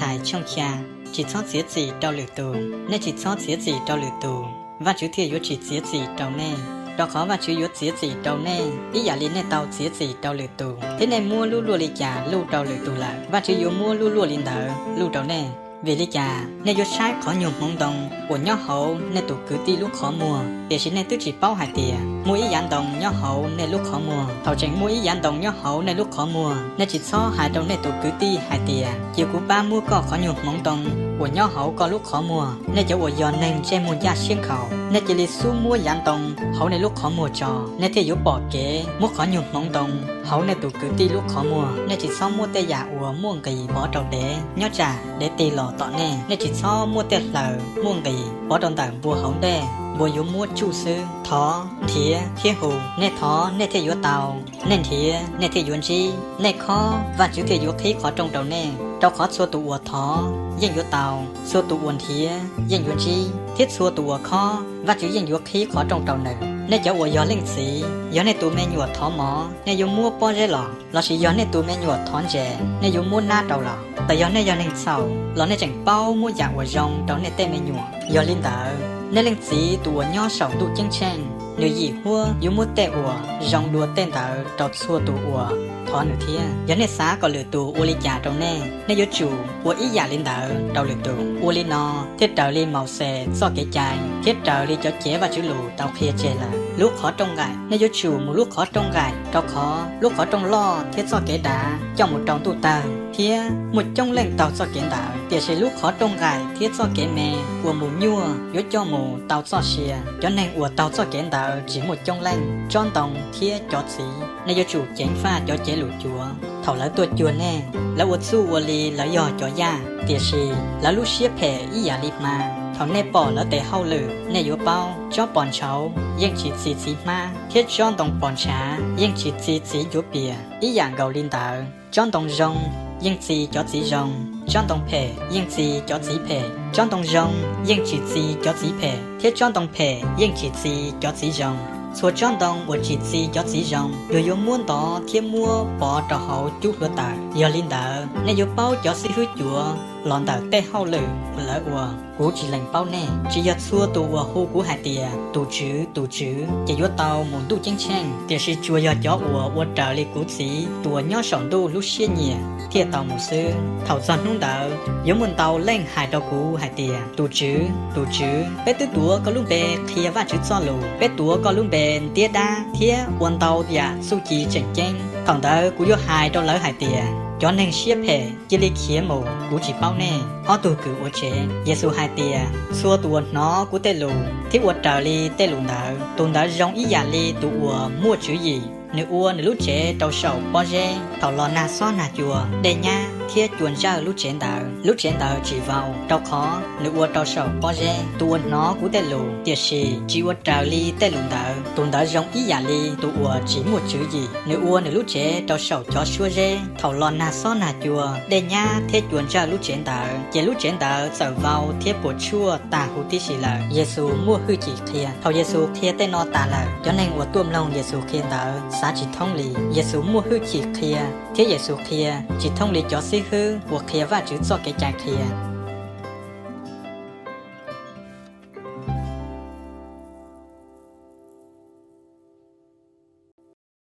Mathais tshooj xya. Tsis txhob txiav txim rau lwm tus. Nej tsis txhob txiav txim rau lwm tus, Vajtswv thiaj yuav tsis txiav txim rau nej, rau qhov Vajtswv yuav txiav txim rau nej ib yam li nej tau txiav txim rau lwm tus. Thiab nej muab lub luaj li cas luj rau lwm tus lawm, Vajtswv yuav muab lub luaj li ntawd luj rau nej. Vim li cas nej yuav saib qhov nyuag hmoov ntoo uas nyob hauv nej tus kwv tij lub qhov muag, tiam sis nej twb tsis paub hais tias muaj ib yav ntoo nyob hauv nej lub qhov muag? Thaum tseem muaj ib yav ntoo nyob hauv nej lub qhov muag, nej tsis txhob hais rau nej tus kwv tij hais tias, cia kuv pab muab koj qhov nyuag hmoov ntoo uas nyob hauv koj lub qhov muag. Nej cov uas yog neeg ntsej muag ncaj siab nkhaus, nej cia li xub muab yav ntoo hauv nej lub qhov muag tso, nej thiaj yuav pom kev muab qhov nyuag hmoov ntoo hauv nej tus kwv tij lub qhov muag. Nej tsis txhob muab tej yam uas muaj nqis pov rau dev nyob tsam dev tig los tom nej. Nej tsis txhob muab tej hlaws muaj nqis pov rau ntawm npua hauv ntej, npua yuav muab tsuj xwb. Thov, nrhiav thiab hu, nej thov nej thiaj yuav tau, nej nrhiav nej thiaj yuav ntsib, nej khob Vajtswv thiaj yuav qhib qhov rooj rau nej. Rau qhov txhua tus uas thov yeej yuav tau, txhua tus uas nrhiav yeej yuav ntsib, thiab txhua tus uas khob Vajtswv yeej yuav qhib qhov rooj rau nws. Nej cov uas yog leej txiv, yog nej tus me nyuam thov mov, nej yuav muab pob zeb los? Lossis yog nej tus me nyuam thov ntses, nej yuav muab nab rau los? Txawm yog nej yog neeg txhaum los nej tseem paub muab yam uas zoo rau nej tej me nyuam. Yog li ntawd, nej leej txiv tus uas nyob saum ntuj ceeb tsheej, nws yim huab yuav muab tej uas zoo dua tej ntawd rau txhua tus uas thov nws thiab. Yog nej xav kom lwm tus ua li cas rau nej, nej yuav tsum ua ib yam li ntawd rau lwm tus. Ua li no thiaj raws li Mauxes txoj kev cai thiab raws li cov cev Vajtswv lus tau qhia tseg lawm. Lub qhov rooj nqaim. Nej yuav tsum mus lub qhov rooj nqaim, rau qhov lub qhov rooj loj thiab txoj kev dav coj mus rau ntuj tawg, thiab muaj coob leej taug txoj kev ntawd. Tiam sis lub qhov rooj nqaim thiab txoj kev me uas mus nyuaj yuav coj mus tau txoj sia. Cov neeg uas taug txoj kev ntawd tsis muaj coob leej. Tsob ntoo thiab cov txiv. Nej yuav tsum ceev faj cov cev lus cuav thaum lawv tuaj cuag nej. Lawv ua txuj ua li lawv yog cov yaj, tiam sis lawv lub siab phem ib yam li hma. Thaum nej pom lawv tes hauj lwm, nej yuav paub. Tsob pos ntshauv yeej tsis txi txiv hmab, thiab tsob ntoo pos ntshav yeej tsis txi txiv ncuav pias. Ib yam nkaus li ntawd, tsob ntoo zoo yeej txi cov txiv zoo, tsob ntoo phem yeej txi cov txiv phem. Tsob ntoo zoo yeej tsis txi cov txiv phem, thiab tsob ntoo phem yeej tsis txi cov txiv zoo. Txhua tsob ntoo uas tsis txi cov txiv zoo, luag yuav muab ntov thiab muab pov rau hauv cub hluav taws. Yog li ntawd, nej yuav paub cov xib hwb cuav los ntawm tej hauj lwm uas lawv ua. Kuv tsis lees paub nej. Tsis yog txhua tus uas hu kuv hais tias, Tus Tswv, tus Tswv, ces yuav tau mus ntuj ceeb tsheej, tiam sis tsuas yog cov uas ua raws li kuv Txiv tus uas nyob saum ntuj lub siab nyiam thiaj tau mus xwb. Thaum txog hnub ntawd, yuav muaj ntau leej hais rau kuv hais tias, Tus Tswv, tus Tswv, peb twb tuav koj lub npe qhia Vajtswv Txojlus, peb tuav koj lub npe ntiab dab thiab ua ntau yam txuj ci tseem ceeb. Thaum ntawd kuv yuav hais rau lawv hais tias, Cov neeg siab phem, cia li khiav mus, kuv tsis paub nej. Ob tug kws ua tsev. Yexus hais tias, Txhua tus uas hnov kuv tej lus thiab ua raws li tej lus ntawd, tus ntawd zoo ib yam li tus uas muaj tswv yim. Nws ua nws lub tsev rau saum pob zeb. Thaum los nag xob nag cua, dej nyab thiab cua ntsawj lub tsev ntawd, lub tsev ntawd tsis vau, rau qhov nws ua rau saum pob zeb. Tus uas hnov kuv tej lus tiam sis tsis ua raws li tej lus ntawd, tus ntawd zoo ib yam li tus uas tsis muaj tswv yim. Nws ua nws lub tsev rau saum cov suab zeb. Thaum los nag xob nag cua, dej nyab thiab cua ntsawj lub tsev ntawd, ces lub tsev ntawd txawm vau thiab puas tshuaj tag huv tib si lawm. Yexus muaj hwj chim qhia. Thaum Yexus qhia tej no tas lawm, cov neeg uas tuaj mloog Yexus qhia ntawd xav tsis thoob li. Yexus muaj hwj chim qhia, thiab Yexus qhia tsis thoob li cov xib hwb uas qhia Vajtswv txoj kev cai qhia.